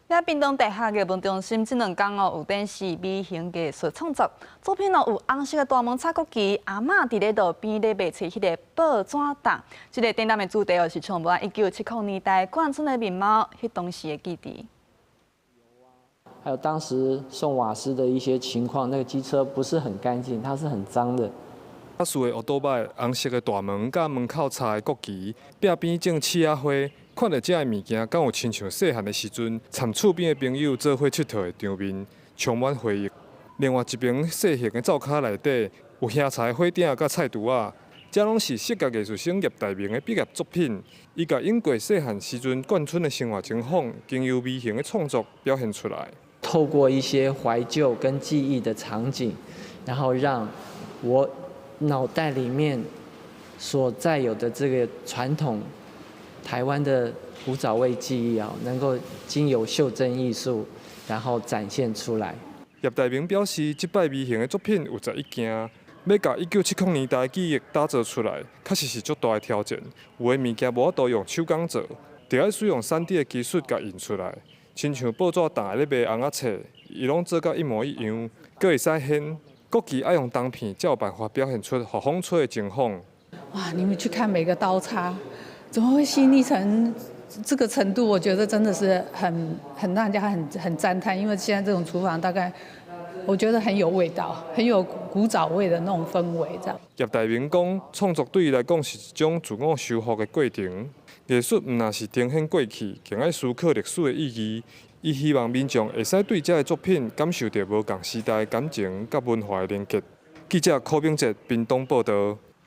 佇屏東大學藝文中心這兩工哦，有展示微型藝術創作作品哦，有紅色的大門插國旗，阿嬤佇咧路邊咧賣冊彼个報紙檔。這个展覽的主題哦，是充滿1970年代眷村的面貌，彼當時的記憶。還有當時送瓦斯的一些情況，那個機車不是很乾淨，它是很髒的。四个烏多擺紅色的大門佮門口插的國旗，壁邊種刺仔花，看著這个物件，敢有親像細漢的時陣，參厝邊的朋友做伙𨑨迌的場面，充滿回憶。另外一爿細型的灶跤內底，有燃柴火鼎佮菜櫥仔，這攏是視覺藝術生葉大明的畢業作品。伊共湧過細漢時陣眷村的生活情況，經由微型的創作表現出來。透過一些懷舊跟記憶的場景，然後讓我腦袋裡面所在有的這個傳統台灣的古早味記憶啊，能夠經由袖珍藝術，然後展現出來。葉大明表示，這擺微型的作品有11件，欲共1970年代記憶打造出來，確實是足大的挑戰。有的物件無法度用手工做，著愛使用3D 的技術共印出來。親像報紙檔咧賣尪仔冊，伊攏做甲一模一樣，閣會使掀。國旗愛用銅片，才有辦法表現出予風吹的情況。哇！你們去看每個刀叉，怎麼會細膩成這個程度？我覺得真的是很讓人家很讚嘆。因為現在這種廚房大概，我覺得很有味道，很有古早味的那種氛圍。這樣。葉大明講，創作對伊來講是一種自我修復的過程。藝術毋但是呈現過去，更愛思考歷史的意義。伊希望民眾會使對這个作品感受著無仝時代的感情佮文化的連結。記者柯明哲屏東報導。